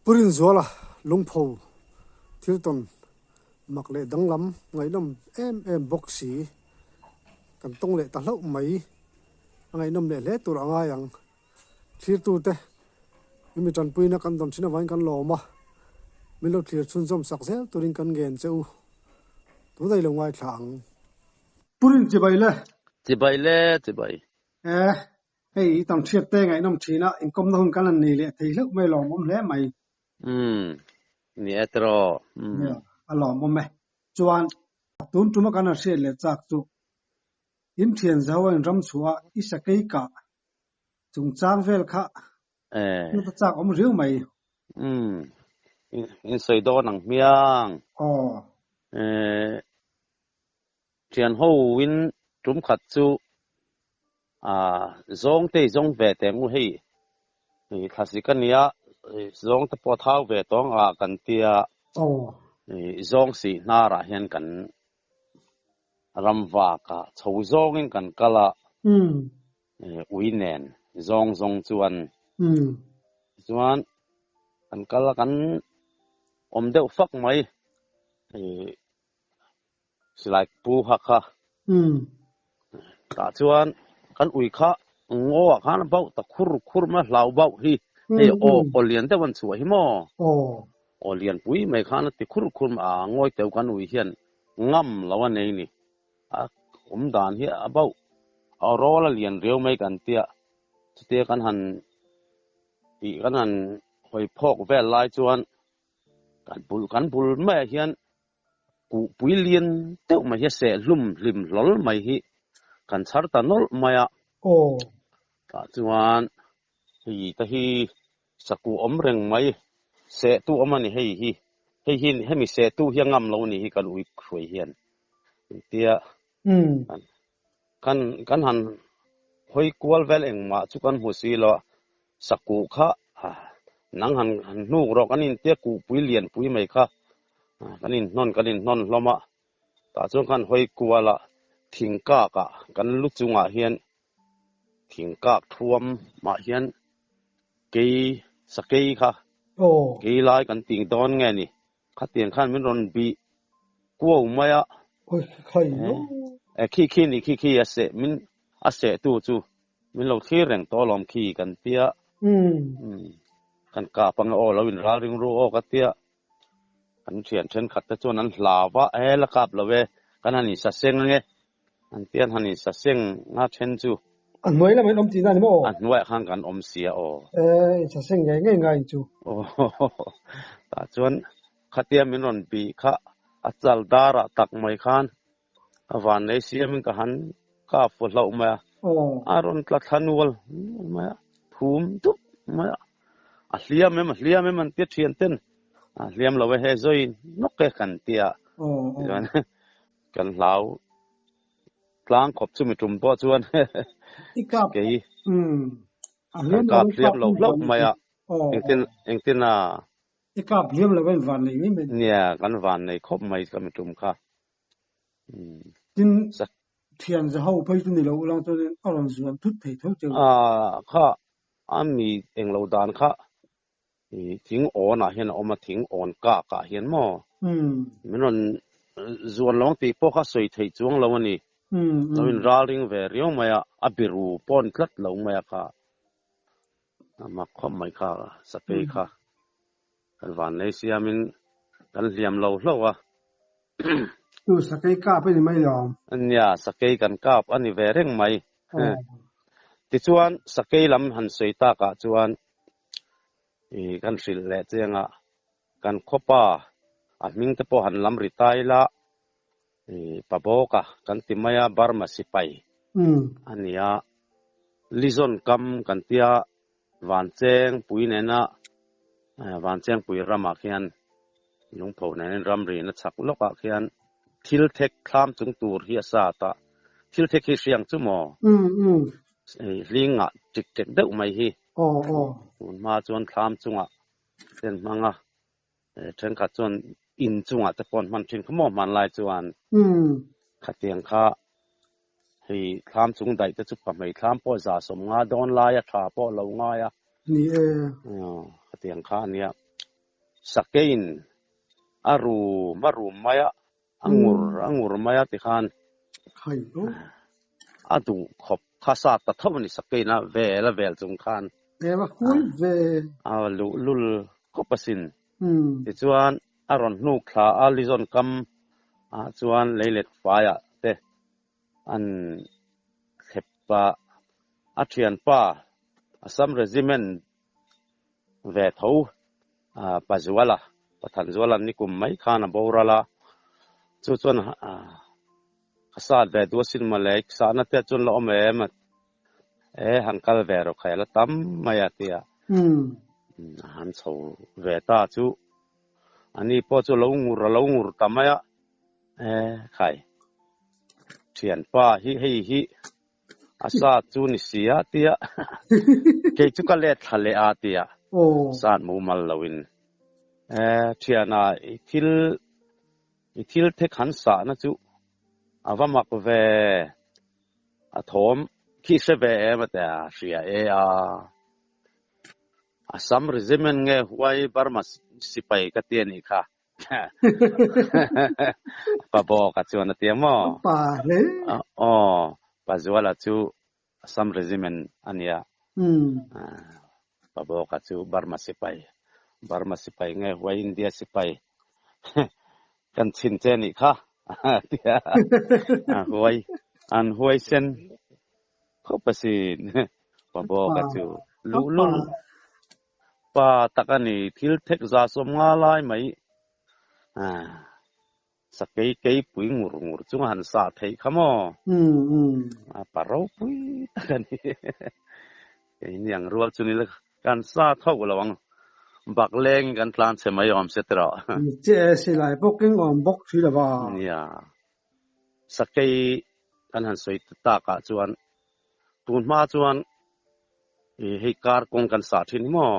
Pu Rinzuala lungpho thil tawn mak leh danglam ngaihnawm em em bawk si kan tawng leh ta hlauh mai. A ngaihnawm leh hle tur a ngai ang. Thlirtute i mi tanpuina kan dawn thin avangin kan lawm a, min lo thlir chhunzawm sak zel turin kan ngen che u. Tunah i lo ngaithla ang. Pu Rin chibai le. Chibai le, chibai. E, hei i tam hriat te ngaihnawm thin a, inkawmna hun kan han nei leh thei hleuh mai lawmawm hle mai. Umm, ni e tiraw. Umm. Nia, a lawmawm e. Chuan, tun tuma kan han hriat leh chak chu, in thian zau a in ram chhuah a, i sakei kah chungchang vel kha hriat a chak awm riau mai. Umm, in sawi dawn ang hmiang. Aw. Thian ho in tum khat chu zawng te i zawng ve teh ang u hei thlasik a nia zawng te pawh a thau ve tawng a kan tia zawng sih hnar ah hian kan ram vak a chho zawng in kan kal a ui nen zawng zawng chuan chuan kan kal a kan awm deuh fak mai. Silai pu kha kha. Tah chuan kan ui kha ngaw ah khan a bauh ta khur khur mai a, hlau bauh hi. Hei aw aw lian deuh an chhuah hi maw? Aw lian pui mai khan a ti khur khur mai a, ngawi teuh kan ui hian ngam lo a nei ni. A awm dan hi a bauh a rawl a lian riau mai kan tia, chutia kan han tih kan han hawi phawk vel lai chuan kan bul kan bul maiah hian Kuhpui lian deuh mai hi a seh hlum hlim hlawl mai hi kan chhar ta nawlh mai a. Aw. Tah chuan hei te hi sakuh awm reng mai, seh tu awm a ni hei hi. Hei hi hemi seh tu hi a ngam lo a ni hi kan ui hruai hian. Engtia kan kan han hawi kual vel engmah chu kan hmu si lo a. Sakuh kha nang han han hnuk rawh kan intia kuhpui lianpui mai kha kan inhnawn kan inhnawn hlawm a, tah chuan khan hawi kual a thingkak ah kan lu chungah hian thingkak thuam ah hian kei sakei kha kei lai kan ting dawn nge ni Khatiang khan min rawn bih kuau mai a. E khi khi ni khi khi a seh min a seh tu chu min lo thlir reng tawh alawm khi kan tia. Kan kap ang e aw lo in ral ring ru aw ka tia. Kan thian thenkhat te chuan an hlau va e la kap lo e kan han insa seng ange An tian han in saseng nga then chu. A hnuai lamah in awm tihna a ni maw? A hnuaiah khan kan awm sia aw. E, in saseng ngei ngei ngai in chu. Aw, tah chuan khatia min rawn bih kha a chal darah tak mai khan a van nei siamin ka han kap fu hlauh mai a. A rawn tla thla nual nual mai a, thum dup mai a. A hliam em, a hliam em an tia thian ten. A hliam lo e he zawi nawk e kan tia. Tichuan Kan hlau tlang khawp chumi tum pawh chuan kei kan kap hliam lo hlauh mai a, engtin engtin a. I kap hliam lo in van nei mai mai. Nia, kan van nei khawp mai ka mi tum kha. Tin, thian za ho phei chu ni lo ulang chuan a rawn zuan thut thei tho cheu. A kha a mi englo dan kha I thing awn ah hian a awm a, thing awn kak ah hian maw min rawn zuan lo ang tih pawh kha sawi theih chuang lo a ni. Lo in ral ring ve riau mai a, a biru pawn tlat lo mai a kha. A mak khawp mai kha sakei kha. Kan vannei siamin kan hliam lo hlauh a. Chu sakei kap a ni mai lo. Nia, sakei kan kap a ni ve reng mai. Tichuan sakei lam han sawi takah chuan I kan hrilh leh chiang a, kan khawpa a hming te pawh han lam ri ta ila, i Pabawka kan ti mai a, Burma sipai a ni a, Lizon kam kan tia Vanchengpui nena Vanchengpui ramah khian Lungpho nenin ramrina chhak lawkah khian thil thek thlam chung tur hi a sat a, thil thek hi hriang chu maw? Hling ah ṭik ṭek deuh mai hi. Tun hma chuan thlam chungah te an hmang a, ṭhenkhat chuan in chungah te pawh an hman ṭhin kha maw hmanlai chuan. Khatiang kha hei thlam chung daih te chu pahmei thlam pawh za 50 dawn lai a ṭha pawh lo ngai a. Ni e. Khatiang kha a nia. Sakeiin a rum a rum mai a, a ngur a ngur mai a tikhan a duh khawp kha sat ta tho a ni Sakeiin a vel a vel chung khan a luhlul khawp asin. Tichuan a rawn hnuk thla a Lizawn kam ah chuan leilet faiah te an thlep a, a thianpa Assam Regiment ve tho Pazuala, Pathanzuala nikum mai khan a boral a, chu chuan ka sat ve duh asin mawle, i sahna te chuan la awm em a, e han kal ve rawh kha la tam mai a tia, a han chho ve ta chu ani pawh chu a lo ngur a lo ngur ta mai a, e khai thianpa hi hei hi A sa chu ni si a tia kei chu ka let thla leh a tia sat mumal loin e thiana i thil i thil thek han sahna chu a va mak ve a thawm khi hre ve em a tia hria e a Assam Regiment nge huai Burma sipai ka ti a nih kha. Pa bawk a chuan a ti a maw? Pa hle. Aw, Pa Zuala chu Assam Regiment a nia. Pa bawk a chu Burma sipai. Burma sipai nge huai India sipai kan chhin che nih kha a ti a. Huai an huaisen khawp asin Pa bawk a chu luhlul. Pa tak a ni, thil thek za sawm nga lai mai sakei kei pui ngur ngur chunga han sah theih kha maw? A pa ropui tak a ni. Kei ni ang rual chu ni la kan sa tho lo ang, bak lengin kan tlan chhe mai awm se tiraw. Che e silai bawkin awm bawk si lo va. Nia, sakei kan han sawi takah chuan tun hma chuan Hei kar kawng kan sah thin hi maw?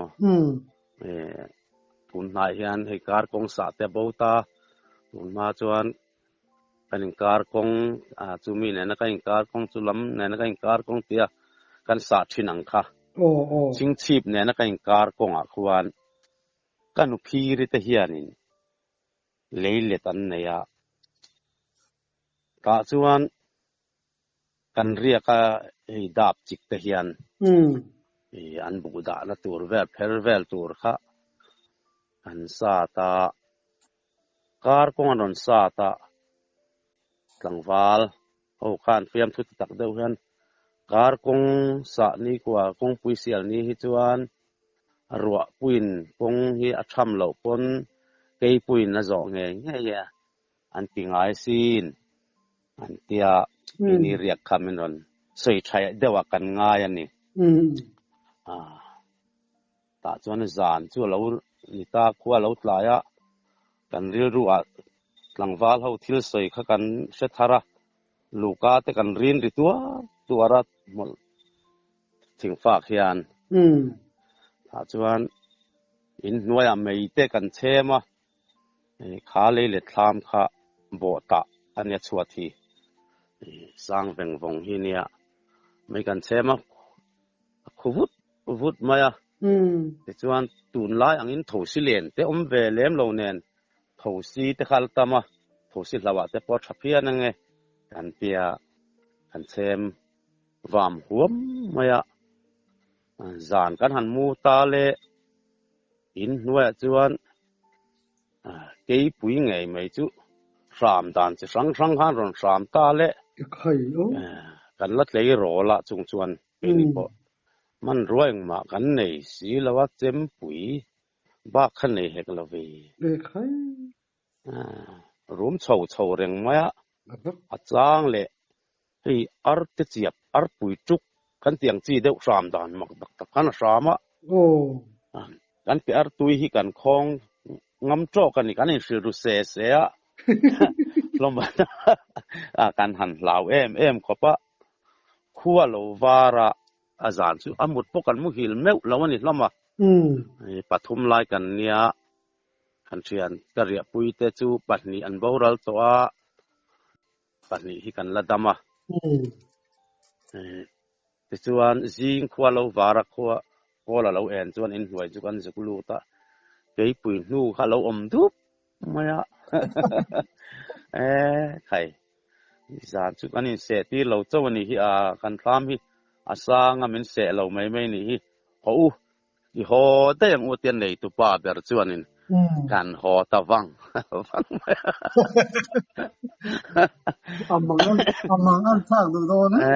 Tun hnai hian hei kar kawng sah te a bo ta. Tun hma chuan kan inkar kawng chu mi nena kan inkar kawng chu lam nena kan inkar kawng tia kan sah thin ang kha. Chingchhip nena kan inkar kawngah khuan ka nu phiri te hianin leilet an nei a. Tah chuan Kan riak a hei dap chik te hian an buh dahna tur vel pher vel tur kha an sat a, kar kawng an rawn sat a, tlangval ho khan fiamthu ti tak deuh hian kar kawng sah ni kua kawngpui sial ni hi chuan ruah puiin kawng hi a tham loh pawn keipuiin a zawh ngei ngei a an ti ngai sin. An tia keini riak kha min rawn sawi tha deuh a kan ngai a ni. Tah chuan zan chu a lo ni ta, khua a lo tlai a, kan rilru ah tlangval ho thil sawi kha kan hre thar a, Luka te kan rin ri tuar tuar a hmawlh thingfak hian. Tah chuan in hnuaiah mei te kan chhem a. Kha lei leh thlam kha bawh tah a nia chhuat hi sang veng vawng hi nia mai kan chhem a a khu vut vut mai a tichuan tunlai angin thosi len te awm ve lem lo nen thosi te kha a la tam a thosi hlauh ah te pawh a tha phian ange kan tia kan chhem vam huam mai a zan kan han mu ta le. In hnuaiah chuan keipui ngei mai chu hram dan chi hrang hrang khan rawn hram ta le. Kan la tlei rawl a chung chuan keini pawh hmanrua engmah kan nei si lo a, chempui bak kha nei hek lo ve. Rum chho chho reng mai a, a chang leh Hei arte chiap, arpui tuk kan tih ang chi deuh hram dan mak tak tak khan a hram a. Kan ke artui hi kan khawng ngam tawk a ni, kan inhrilh ru se se a. Hlawm a kan han hlau em em khawp a. Khua lo var a, a zan chu a mut pawh kan muhil meuh lo a ni hlawm a. Pathum lai kan nia, kan thian ka riahpui te chu pahnih an boral tawh a. Pahnih hi kan la dam a. Tichuan zing khua lo var a khua kawl a lo en chuan inhnuai chu kan zuk lut a. Keipui hnu kha lo awm dup mai a. E khai, zan chu kan inseh tir lo chauh a nih hi a, kan thlam hi a sang a min seh lo mai mai a nih hi. Haw u, i haw daih ang u tia neitu pa ber chuanin kan haw ta vang vang mai a. A mang an, a mang an thlak duh dawn e. E,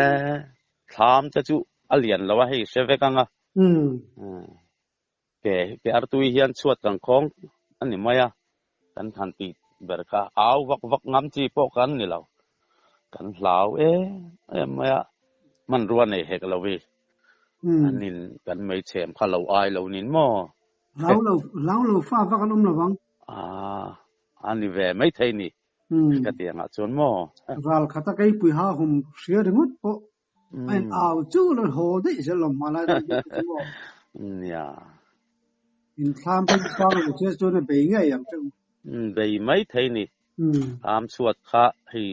thlam te chu a lian lo a, hei hre vek ang a. Ke ke artui hian chhuat kan khawng a ni mai a, kan han tih ber kha au vak vak ngam chi pawh kan ni lo. Kan hlau em em mai a, hmanrua nei hek lo hi an in kan meichhem kha lo ai lo nin maw? Hlau lo hlau lo fa vak an awm lo vang. Aa a ni ve maithei ni ka ti angah chuan maw? Ral khata keipui ha hum hria ringawt pawh A in au chu lo haw daih zel lo hmanlai ram bik chu maw. Nia. In thlam pawh chu sang lo che chuan a bei ngei ang cheu. Bei mai thei ni. Thlam chhuat kha hei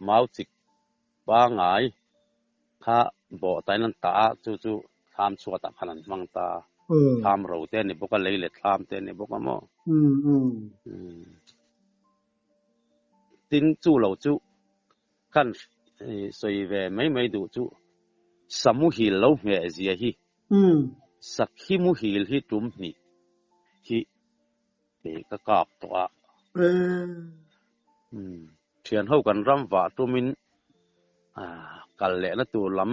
mau chik pangai kha bawh tain an tah a, chu chu thlam chhuat ah khan an hmang ta. Thlam ro te a ni bawk a, lei leh thlam te a ni bawk a maw. Tin chu lo chu Kan sawi ve mai mai duh chu sa muhil lo ngheh zia hi sakhi muhil hi tum hnih hi ka kap tawh a. Thian ho kan ram vah tumin kal lehna tur lam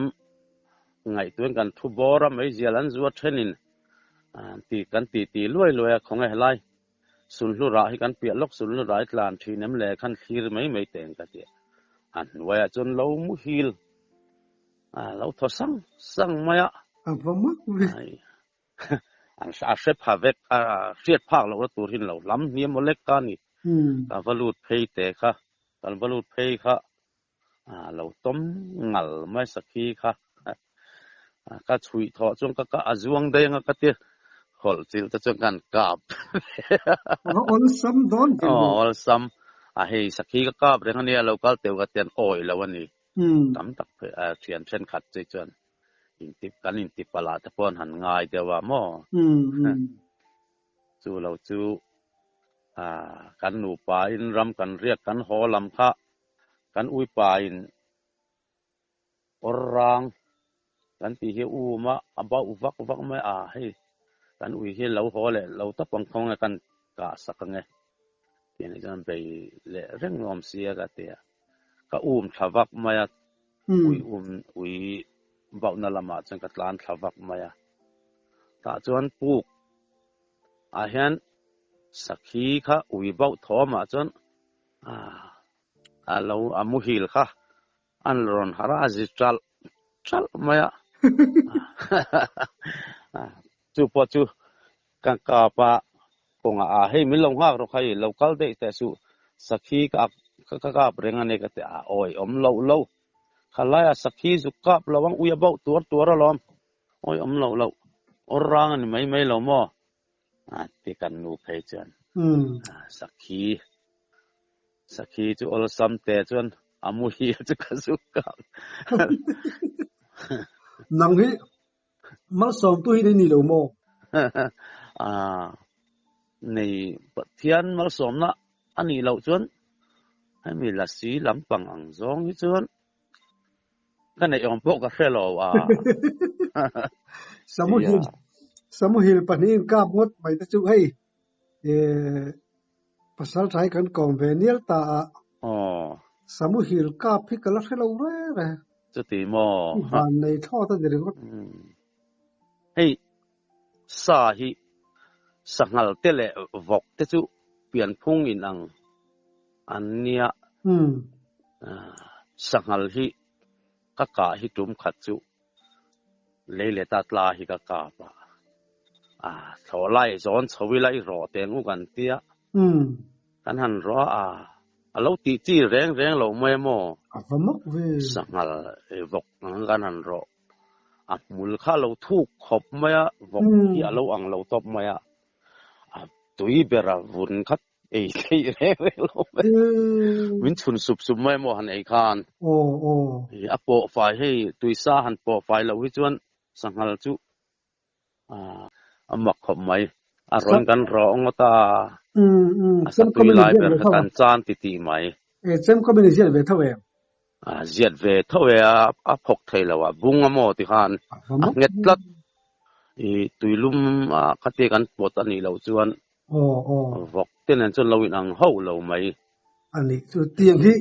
ngaihtuahin kan thu bawr a, meizial an zuar thenin kan titi luai luai a, khawnge helai Sunhlu rah hi kan piah lawk sunhlu rah hi tlan thin em le khan thlir mai mai teng ka ti a. A hnuaiah chuan lo muhil a lo thaw sang sang mai a. A va mak ve. An a hre pha vek a hriat phak lohna tur hi an lo hlam hniam aw lek ka ni. Ka va lut phei te kha kan va lut phei kha a lo tawm ngal mai sakhi kha ka chhuih thawh chuan ka ka a zuang daih anga ka ti hawlh chilh te chuan kan kap A va awlsam dawn ve maw? Aw awlsam a hei sakhi ka kap reng ania lo kal teuh ka tian awih lo a ni tam tak thian thenkhat che chuan inti kan inti palh ah te pawh an han ngai deuh a maw chu lo chu kan nupa in ram kan riak kan haw lam kha Kan uipa in awr rang kan tih hi um a, a bauh vak vak mai a, hei kan ui hi lo haw leh lo tawp ang khaw nge kan kah sak ange tih anih chuan bei leh reng awm sia ka ti a, ka um thla vak mai a, ui um ui bauhna lamah chuan ka tlan thla vak mai a, tah chuan puk ah hian sakhi kha ui bauh thawmah chuan a lo a muhil kha an rawn harh a, a zi ṭalh ṭalh mai a. Chu pawh chu ka kap a, kawngah a hei min lo nghak rawh kha i lo kal daih teh suh, sakhi ka ka kap reng a ni ka ti a, awi awm loh lo, khalaiah sakhi zuk kap lo ang ui a bauh tuar tuar alawm, awi awm loh loh, awr rang a ni mai mai lo maw? A ti kan nu phei chuan sakhi sakhi chu awlsam te chuan a muhil chu ka zuk kap. Nang hi malsawmtu hi nei ni lo maw? A nei Pathian malsawmna a nih loh chuan hemi lasi lampang ang zawng hi chuan Ka neih awm pawh ka hre lo a. Samuhil Samuhil pahnihin kap ngawt mai te chu hei eh pasal tha hi kan kawm ve nial ta a. Aw. Samuhil kap hi ka la hre lo reng e. Chuti maw? I van nei thlawt a ni ringawt. Hei sa hi sanghal te leh vawk te chu pianphung in ang an nia. Sanghal hi ka kah hi tum khat chu lei leh ta tla hi ka kap a, a thlawh lai zawn chho ila i rawh teng u kan tia, kan han rawh a, a lo tih chi reng reng lo mai maw? A va mak ve. Sanghal vawk ang kan han rawh a hmul kha a lo thuk khawp mai a, vawk hi a lo ang lo tawp mai a, a tui ber a vun khat ei theih reng reng lo mai, min chhun sup sup mai maw han ei khan. A pawh fai hei tuisa han pawh fai loh hi chuan sanghal chu a mak khawp mai. A rawn kan rawh ngawt a, a satui lai ber kha kan chan ti tih mai. E chem kawmin i ziat ve tho em? A ziat ve tho e a, a phawk thei lo a, bung a maw ti khan a nghet tlat. I tuilum a khatia kan pawt a nih loh chuan vawk te nen chuan lo inang hauh lo mai. A nih chu tiang hi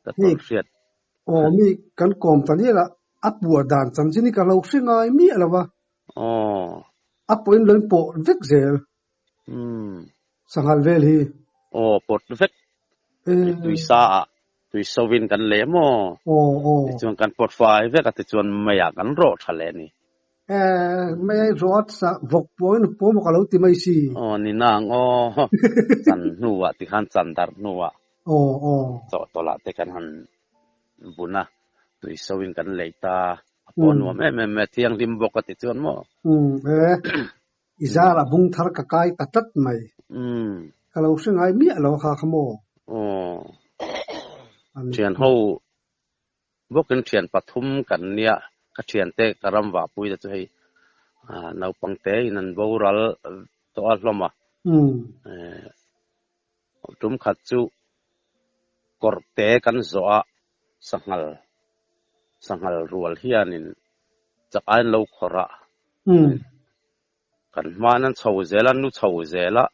ka tawn hriat. Aw mi kan kawm ta nial a, a puah dan chanchin hi ka lo hre ngai miah lo va. Aw. A pawhin lo in pawh vek zel. Umm. Sanghal vel hi. Aw pawt vek. Tui sa ah tui so in kan leh maw. Aw aw. Tichuan kan pawt fai vek a tichuan mei ah kan rawh tha leh a ni. Eh mei a rawh a sa vawk pawh in pawh maw ka lo ti mai si. Aw ni nang aw. Chan hnu ah tikhan chan darh hnu ah. Aw aw. Chawhtawlh ah te kan han bun a, tui so in kan lei ta, a pawh nuam em em mai a, thianghlim bawk a ti chuan maw? Umm e, i zar a bung thar ka kai ta tlat mai. Ka lo hre ngai miah lo kha kha maw? Aw, thian ho bawkin thian pathum kan nia, ka thiante ka ram vahpui te chu hei naupang te in an boral tawh a hlawm a. Tum khat chu kawrhte kan zawh a, sanghal sanghal rual hianin chak aiin lo khawrh a, kan hmain an chho zel a, nu chho zel a,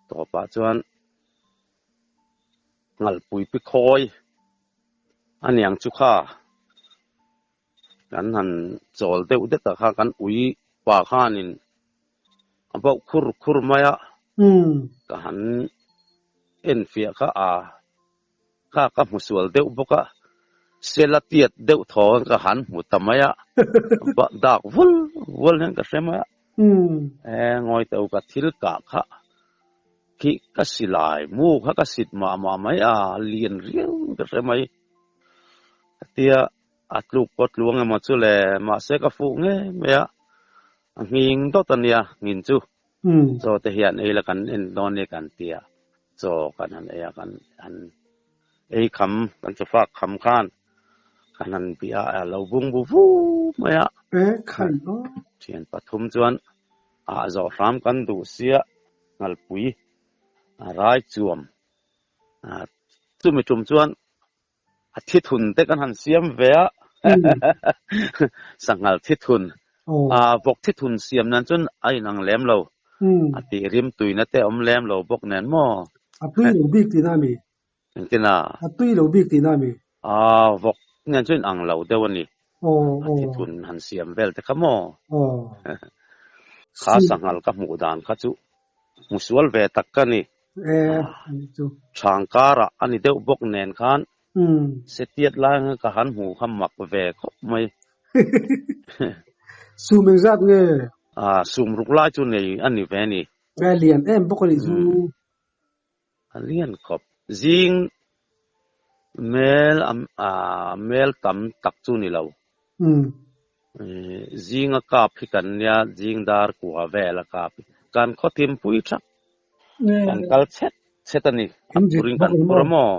tawpah chuan nghalpui pi khawi a niang chu kha Kan han chawl deuh det ah kha kan ui pa khanin a bauh khur khur mai a, ka han enfiah kha a kha ka hmu sual deuh bawk a, sela tiat deuh thaw ka han hmu ta mai a, dak vul vul hian ka hre mai a, e ngawi teh u ka thil kah kha khi ka silai mu kha ka sit mah mah mai a, lian riau in ka hre mai. Tia a tluk pawh tluang emaw chu le, mahse ka fuh ngei mai a, a nghing dawt a nia nghin chu. Chaw te hian ei la kan en dawn nia kan ti a, chaw kan han ei a, kan han ei kham, kan chaw fak kham khan kan han bih a, a lo bung bu vu mai a. Thian pathum chuan ah zawh hram kan duh sia, Nghalpui a rai chuam Chumi tum chuan a thithun te kan han siam ve a, sanghal thithun, vawk thithun siam nan chuan a inang lem lo, a tih rim tuina te awm lem lo bawk nen maw. A tui lo bik tihna a mi? Engtin a? A tui lo bik tihna a mi? Vawk nen chuan inang lo deuh a ni, a thithun han siam vel te kha maw. Kha sanghal ka hmuh dan kha chu hmusual ve tak ka ni. Chhang karah a ni deuh bawk nen khan setiat lai ang ka han hmu kha mak ve khawp mai. Sum engzat nge? Sum ruk lai chu nei a ni ve ni. A lian em bawk a nih chu. A lian khawp. Zing mel mel tam tak chu ni lo. Zinga kap hi kan nia, zing dar kua vel a kap hi. Kan khaw thimpui thak. Kan kal chhet chhet a ni. A phurin kan phur a maw?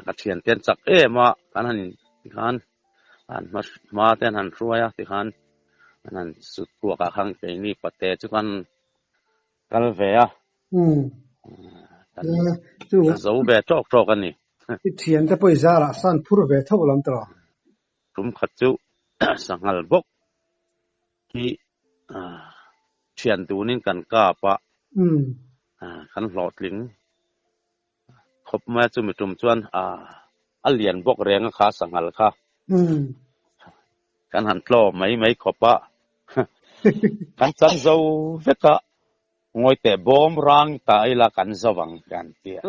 Ka thiante an chak em a, kan han tikhan an hma te an han hruai a tikhan an han sut kuak ah khan keini pate chu kan kal ve a. Kan zo ve tawk tawk a ni. I thiante pawh i zarah san phur ve tho lam tawh. Tum khat chu sanghal bawk hi thian dunin kan kap a, kan hlawhtling khawp mai a, chumi tum chuan a lian bawk reng a kha sanghal kha kan han tlaw mai mai khawp a, kan chan zo vek a. Ngawi teh bawm rang ta ila kan zo ang kan ti a.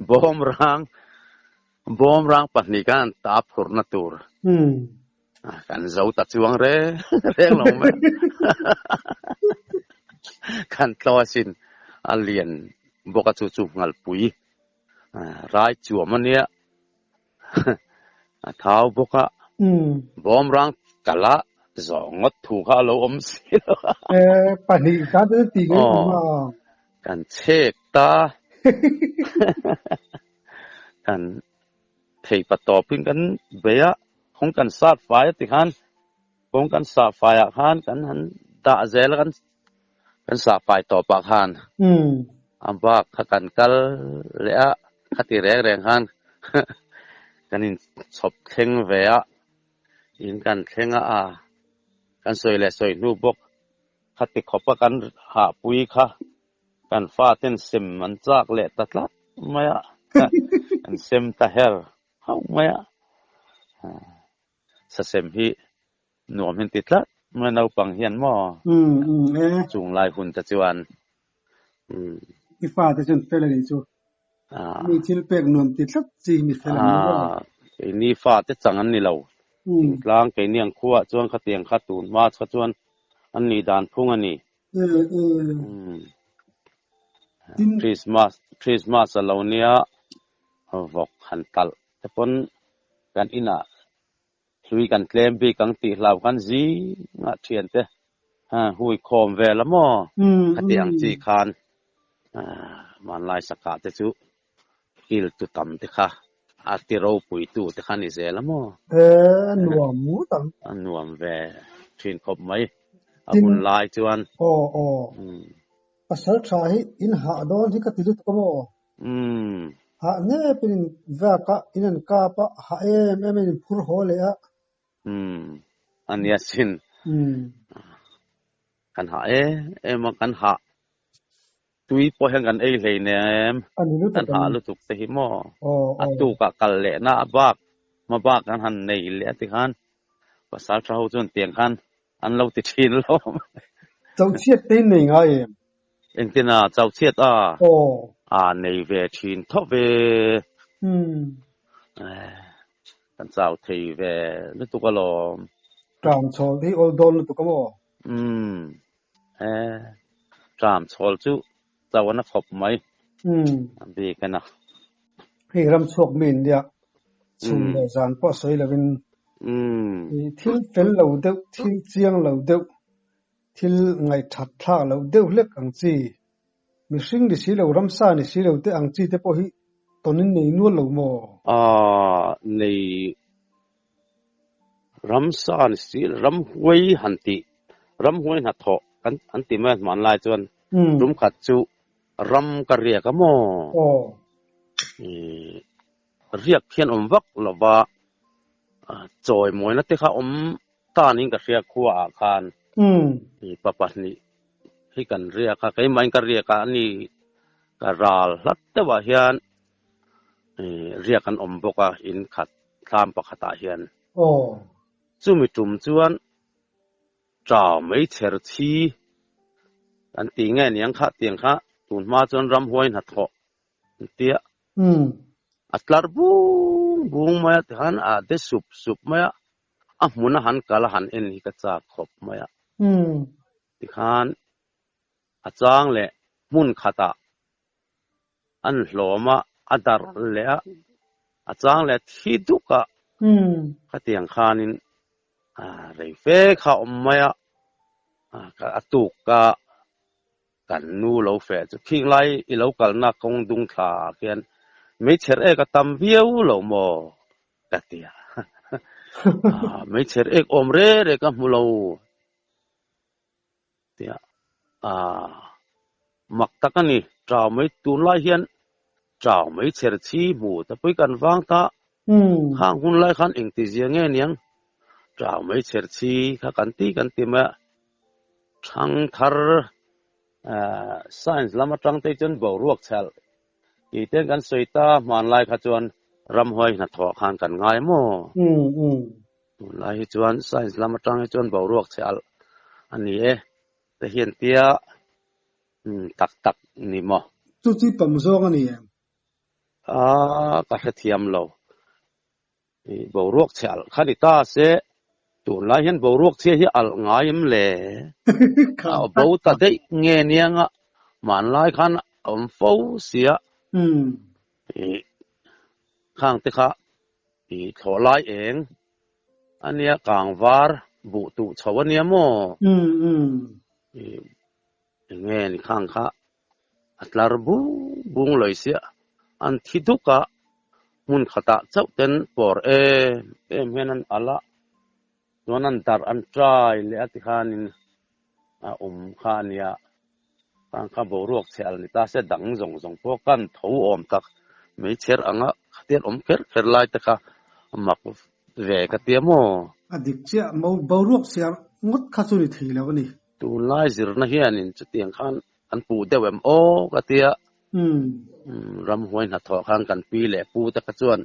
Bawm rang, bawm rang pahnih khan an ta phurhna tur kan zo ta chuang reng reng lo mai. Kan tlaw asin a lian bawk a chu chu Nghalpui rai chuam a nia. A thau bawk a, bawm rang kal a zawh ngawt thu kha a lo awm si lo a. E, pahnih kha chu tih ngei awm a. Kan chhek ta. Kan thei pa tawpin kan bei a, kawng kan sat fai a tikhan. Kawng kan sah faiah khan kan han dah zel a, kan kan sah fai tawpah khan a bak kha kan kal leh a, khati reng reng khan kan inchhawp thleng ve a, in kan thleng a, a kan sawi leh sawi hnu bawk khati khawpa kan hahpui kha kan faten sem an chak leh ta tlat mai a, an sem ta her hauh mai a. Sasem hi nuam hian ti tlat mai naupang hian maw chung lai hun te chuan I fate chuan fel a nih chu. Mi thil pek nuam ti tlat chi mi fel an ni maw? Keini fate chang an ni lo. Thingtlang keini ang khuaah chuan khatiang kha tun hma kha chuan an nih dan phung a ni. Christmas Christmas a lo nia vawk han talh te pawn kan inah hlui kan tlem bik ang tih hlau khan zingah thiante hui khawm vel a maw khati ang chi khan hmanlai sakah te chu kil tu tam te kha a ti ropui tu te kha ni zel a maw. E a nuam ngawt ang. A nuam ve thin khawp mai a hun lai chuan. Aw aw. Pasal tha hi in hah dawn hi ka ti lutuk a maw? Hah nep in in vak a, in an kap a, hah em em in in phur haw leh a. Umm, a nia sin. Kan hah em em a, kan hah tui pawh hian kan ei hlei nem. Kan hah lutuk te hi maw? A tukah kal lehna a bak, hma bak kan han nei leh a tikhan pasal tha ho chuan tiang khan an lo ti thin lo. Chauchhiat te in nei ngai em? Engtin a chauchhiat a? Aw. A nei ve thin tho ve. Kan chau thei ve lutuk alawm. Tram chhawl te hi awl dawn lutuk a maw? Umm. E, tram chhawl chu chau a na khawp mai. Umm. A bik a na. Hei ram chhuak mi in nia chhun leh zan pawh sawi lovin thil fel lo deuh, thil chiang lo deuh Thil ngaihthat thlak loh deuh hlek ang chi, mihring ni si lo, ramsa ni si lo te ang chi te pawh hi tawnin nei nual lo maw? Aaa, nei ramsa ni si lo, ramhuai han tih, ramhuai hnathawh kan an ti mai a hmanlai chuan tum khat chu ram ka riak a maw? Aw. Ih, riak hian awm vak lo va, chawi mawina te kha awm tanin ka hria khua ah khan pa pahnih hi kan riak a, keimahin ka riak a, ani ka ral hlat deuh ah hian riak an awm bawk a in khat thlam pakhat ah hian. Chumi tum chuan Chau mai chher chhi kan tih nge niang kha tiang kha tun hma chuan ramhuai hnathawh an tia. A tlar bung bung mai a tikhan a de sup sup mai a, a hmun a han kal a han en hi ka chak khawp mai a. Tikhan a chang leh hmun khatah an hlawm a, a darh leh a, a chang leh thi duk a, khatiang khanin rei fe kha a awm mai a, a tuk a kan nu lo feh chu khing lai i lo kalna kawng dung thla ah khian meichher ek a tam viau lo maw ka ti a, meichher ek awm re re ka hmu lo tia mak tak a ni, chau mai tunlai hian chau meichher chhi hmu te pawh hi kan vang ta, khang hun lai khan engtizia nge niang chau meichher chhi kha kan ti kan ti mai a. Thangthar science lam atang te chuan boruak chhelh tih te kan sawi ta, hmanlai kha chuan ramhuai hnathawh khan kan ngai maw? Tunlai hi chuan science lam atang hi chuan boruak chhelh a ni e te hian tia tak tak ni maw? Chu chu pawm zawng a ni em? A ka hrethiam lo. Boruak chhe alh kha ni ta se, tunlai hian boruak chhia hi alh ngai em le? A bo ta daih nge niang a, hmanlai khan a awm fo sia. Khang te kha thlawh lai eng a nia, kang var buh tuh chho a nia maw? Enge ni khang kha a tlar bung bung lawi sia, an thi duk a, hmun khatah chauh ten pawr em em hian an al a. Chuan an darh an try leh a tikhanin a awm kha a nia. Khang kha boruak chhe al ni ta se dang zawng zawng pawh kan tho awm tak meichher anga khatian awm kher kher lai te kha a mak ve ka tia maw? A dik chiah mo boruak chhiar ngawt kha chu ni thei lo a ni. Tunlai zirna hianin chutiang khan an puh deuh em aw ka tia. Ramhuai hnathawh khan kan pi leh pu te kha chuan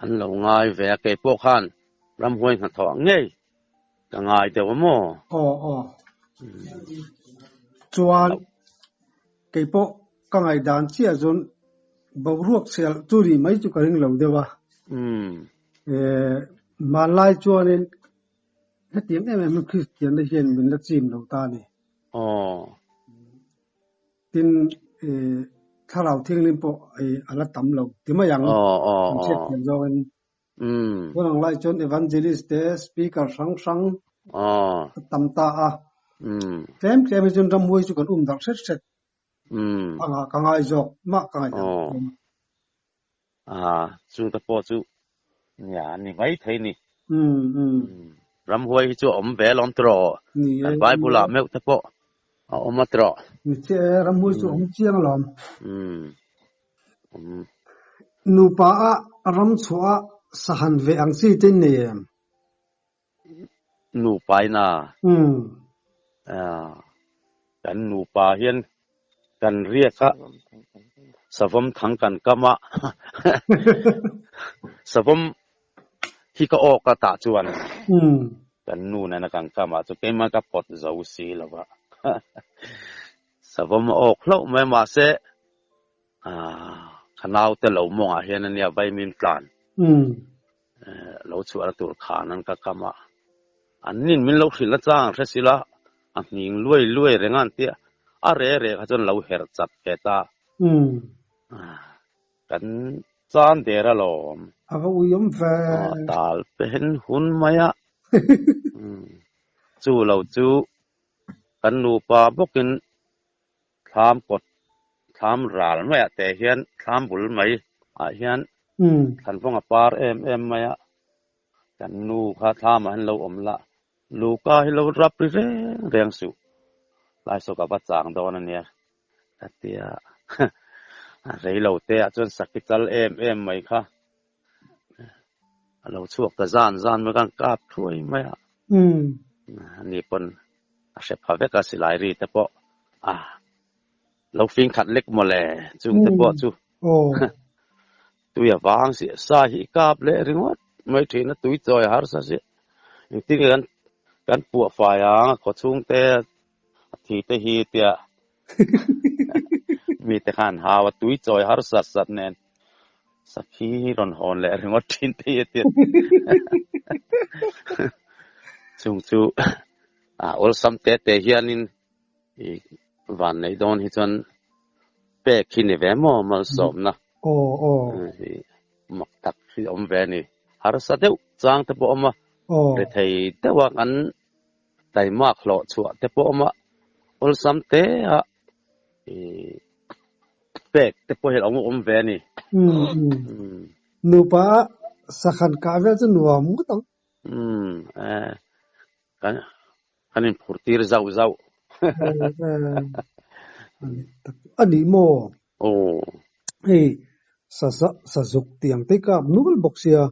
an lo ngai ve a, keipawh khan ramhuai hnathawh ngei ka ngai deuh a maw? Aw aw. Chuan keipawh ka ngaihdan chiah chuan boruak chhiar chu nih mai chu ka ring lo deuh a. Hmanlai chuanin hetiang em em hi Kristianna hian min la chim lo ta a ni. Aw. Tin, thlarau thianghlim pawh a la tam lo ti mai ang. Kan hriat thiam zawngin. Tun ang lai chuan evangelist te, speaker hrang hrang a tam ta a. Tlem tlem hi chuan ramhuai chu kan um darh hret hret anga ka ngai zawk mah ka ngaihdan chuan. Chungte pawh chu nia ni mai thei ni. Ramhuai hi chu a awm ve alawm tiraw? Kan Bible ah meuh te pawh a awm a tiraw? Ni chiah e, ramhuai chu a awm chiang alawm. Nupa a ram chhuah a sahan ve ang chi te in nei em? Nupa in a? Kan nupa hian kan riak a, savawm thang kan kam a, savawm hi ka awk a tah chuan kan nu nena kan kam ah chu keimah ka pawt zo si lo va, savawm a awk hlauh mai mahse ka naute lo mawngah hian ania vaimim tlan. Lo chhuahna tur khan an ka kam a, an nin min lo hrilh na chang an hre si la, a hning luai luai reng a an tia, a re re kha chuan lo herh chat ve ta. Kan chan der alawm. A va ui awm ve. Tal pen hun mai a. Chu lo chu kan nupa bawkin Thlam kawt, thlam ral maiah te hian thlam bul mai ah hian thlanvawng a par em em mai a, kan nu kha thlamah hian lo awm la, Luka hi lo rap ri reng reng suh, lai saw ka va chang dawn a nia ka ti a, rei lo te ah chuan saki chal em em mai kha a lo chhuak ta zan zan mai khan kap thuai mai a ani pawn a hre pha vek a silai ri te pawh a lo fing khat lek mawle chung te pawh chu tui a vang si sa hi kap leh ringawt mai thin a tui chawi a harsa si engtin nge kan kan puah fai ang a khaw chhung te a thi te hi tia mite khan hau a tui chawi harsa sat nen Sakhi hi rawn hawn leh ringawt thin te hi a ti a. Chung chu a awlsam te te hianin i van neih dawn hi chuan pek hi ni ve maw malsawmna hi mak tak hi awm ve a ni. Harsa deuh chang te pawh a awm a, rethei deuha kan taimak hlawh chhuah te pawh a awm a, awlsam te a i pek te pawh hi a lo awm ve a ni. Nupa a sakhan kah vel chu nuam ngawt ang. Umm eh kan kan inphur tir zauh zauh. A nih maw? Aw. Hei sazuk tiang te kap nual bawk sia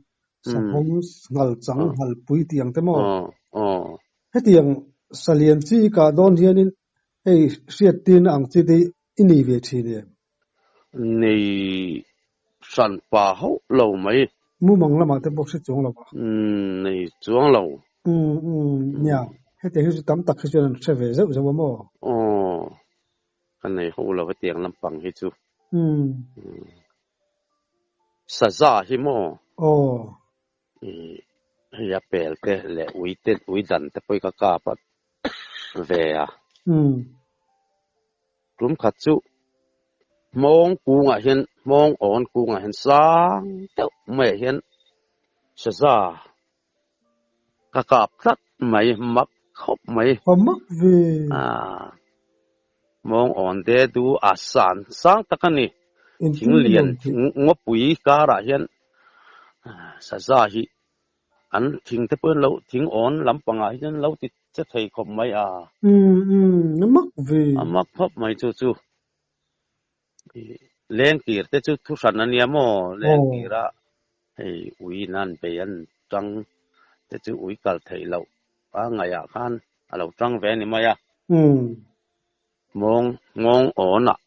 Savawm nghal chang nghal pui tih ang te maw? Hetiang salian chi i kah dawn hianin hei hriat tirna ang chi te i nei ve thin em? Nei hran pa hauh lo mai. Mumang lamah te pawh hre chuang lo a. Nei chuang lo. Nia, hetiang hi chu tam tak hi chuan an hre ve zeuh zeuh a maw? Aw, ka nei hauh lo hetiang lampang hi chu. Saza hi maw? Aw. I hei a pel te leh ui te ui dan te pawh hi ka kap a ve a. Umm. Tum khat chu hmawng kungah hian hmawng awn kungah hian sang deuh maiah hian saza ka kap tlat mai mak khawp mai. Ka mak ve. Ah. Mawng awn te du a san sang tak a ni. Thing lian ngawpui karah hian saza hi An thing te pawh hian lo thing awn lampangah hi chuan lo ti che thei khawp mai a. Umm umm a mak ve. A mak khawp mai chu chu. Lengkir te chu thu hran a nia maw? Lengkira hei ui nan bei an tang te chu ui kal theih loh a ngaihah khan a lo tang ve a ni mai a. Mawng mawng awnah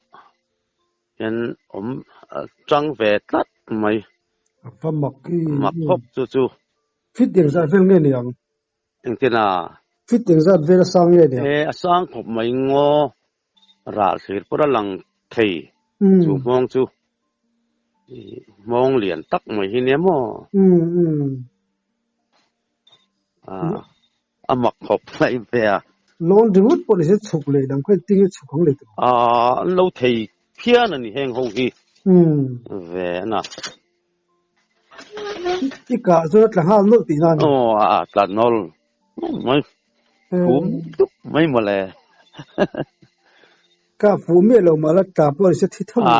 hian awm tang ve tlat mai. A va mak i. Mak khawp chu chu. Fit engzat vel nge ni ang? Engtin a? Fit engzat vel a sang nge ni ang? E a sang khawp mai ngaw. Ral thlir pawh a lang thei chu hmawng chu hmawng lian tak mai hi nia maw? A mak khawp mai ve a. Lawn ringawt pawh ni se chhuk leh dang khaw engtin nge chhuk ang leh tawh? An lo thei phian a ni heng ho hi ve a na. I kah chuan a tla nghal nawlh tihna a ni. Aw a tla nawlh mai. Khum dup mai mawle. Ka fuh miah lo mah la tla pawh a ni se thi tho. A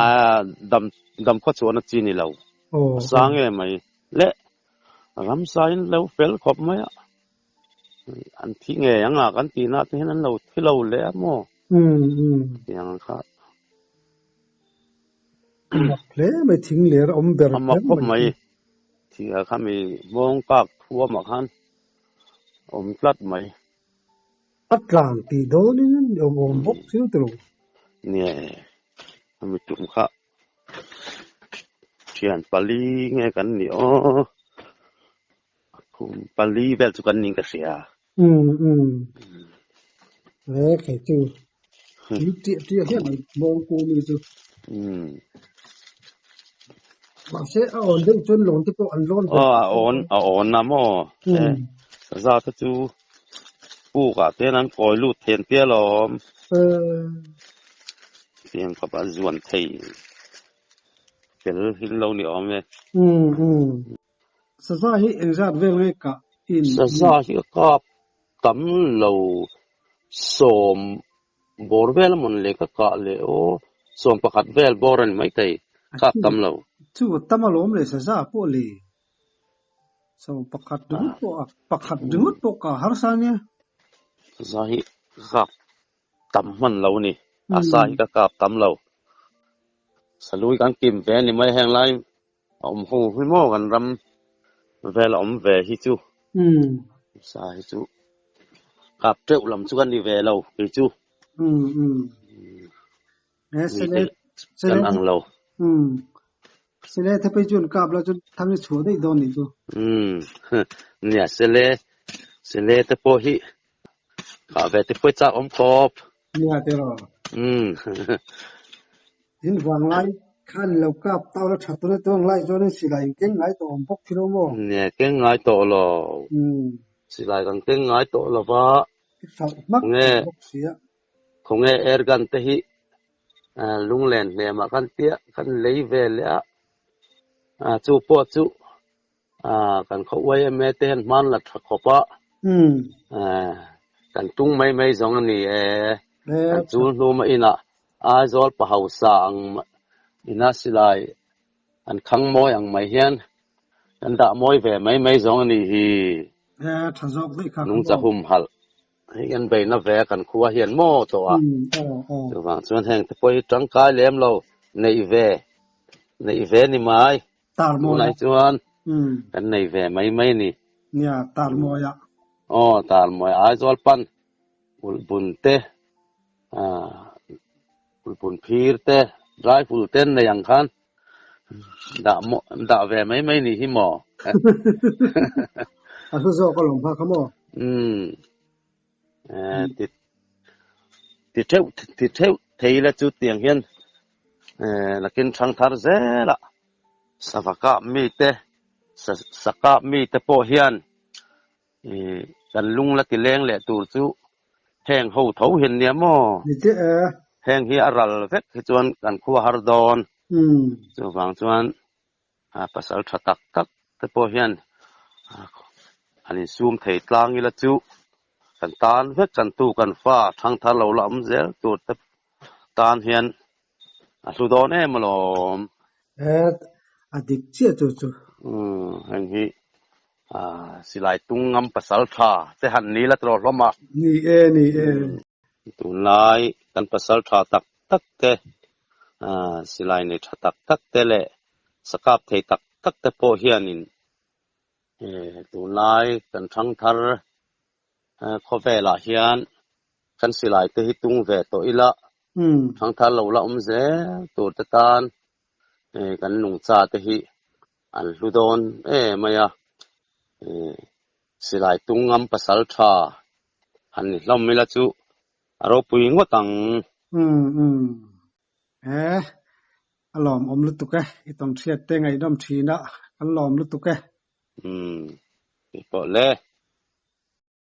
dam dam khaw chuan a chi ni lo. A sang em mai. Le ramsa in lo fel khawp mai a. An thi ngei ang a kan tih na te hian an lo thi lo leh a maw. Tiang ang kha. A mak hle mai thing ler a awm ber A mak khawp mai. Thing ah khan mi mawng kak thuam ah khan awm tlat mai. A tlang tih dawnin awm awm bawk thil ti lo. Nge a mi tum kha thian pali nge kan ni aw. Kum pali vel chu kan ning ka hria. Umm umm. He kei chu thil tiah tiah hian an mawng ku mi chu. Umm. Mahse a awn deuh chuan lawn te pawh an lawn ve. Aw a awn a awn a maw. Umm. Saza te chu puk ah te hian an kawi lut then tia lawm. Umm. Tiang khawp a zuan thei fel hin lo ni awm e. Umm umm. Saza hi engzat vel nge kah in? Saza hi a kap tam lo sawm bawr vel a mawn le ka kah leh aw 11 vel bawr a ni maithei kap tam lo. Chu tam alawm le saza pawh le 11 ringawt pawh a pakhat ringawt pawh kah harsa nia. Saza hi ka kap tam hman lo a ni a sa hi ka kap tam lo salui kan kim ve a ni mai heng lai A awm ho hi maw kan ram vel a awm ve hi chu sa hi chu kap teuh lam chu kan ni ve lo kei chu mi te kan ang lo. Sele te phei chuan kap la chuan thang i chhuah daih dawn nih chu. Nia sele sele te pawh hi kah ve te pawh i chak awm khawp. Nia tiraw. Tin vanglai khan lo kap tau la tha tuna chuan lai chuanin silai in keng ngai tawh awm bawk thil awm aw. Nia keng ngai tawh lo. Silai kan keng ngai tawh lo va. I hralh hmak tawh bawk sia. Khawnge air gun te hi lunglen hnemah khan piah kan lei ve leh a, chu pawh chu kan khaw yma te hian hman la tha khawp a, kan tung mai mai zawng a ni e, kan chul hnu mah inah Aizawl pa hausa ang ina silai an khang mawi ang mai hian kan dah mawi ve mai mai zawng a nih hi. Nungcha humhalh hei kan beihna ve a kan khua hian maw tawh a, chuvang chuan heng te pawh hi tangkai lem lo neih ve neih ve ni mai. Tar mawi Tunah chuan kan nei ve mai mai ni. Nia, tar mawi a. Aw, tar mawi Aizawl pan ulhbun te, ulhbun phir te, rifle te an nei ang khan dah dah ve mai mai ni hi maw. A hlu zawk alawm kha kha maw. Umm. Ti ti theuh ti theuh thei ila chu tiang hian nakin thang thar zel a sava kap mite sa kap mite pawh hian ih kan lung la ti leng leh tur chu heng ho tho hian nia maw heng hi a ral vek hi chuan kan khua har dawn chuvang chuan pasal tha tak tak te pawh hian an insum thei tlang ila chu kan tan vek kan tu kan fa thangthar lo la awm zel tur te tan hian a hlu dawn em alawm. He a dik chiah chu chu. Umm heng hi. Silai tung ngam pasal tha che han ni la tawh hlawm a. Ni e, ni e. Tunlai kan pasal tha tak tak te, silai nei tha tak tak te leh sakap thei tak tak te pawh hianin tunlai kan thangthar khawvelah hian kan silai te hi tung ve tawh ila, thangthar lo la awm zel tur te tan kan nungcha te hi an hlu dawn em mai a, silai tung ngam pasal tha han ni hlawm ila chu a ropui ngawt ang. Umm umm he a lawmawm lutuk e, i tawn hriat te ngaihnawm thin a, kan lawm lutuk e. Umm keipawh le.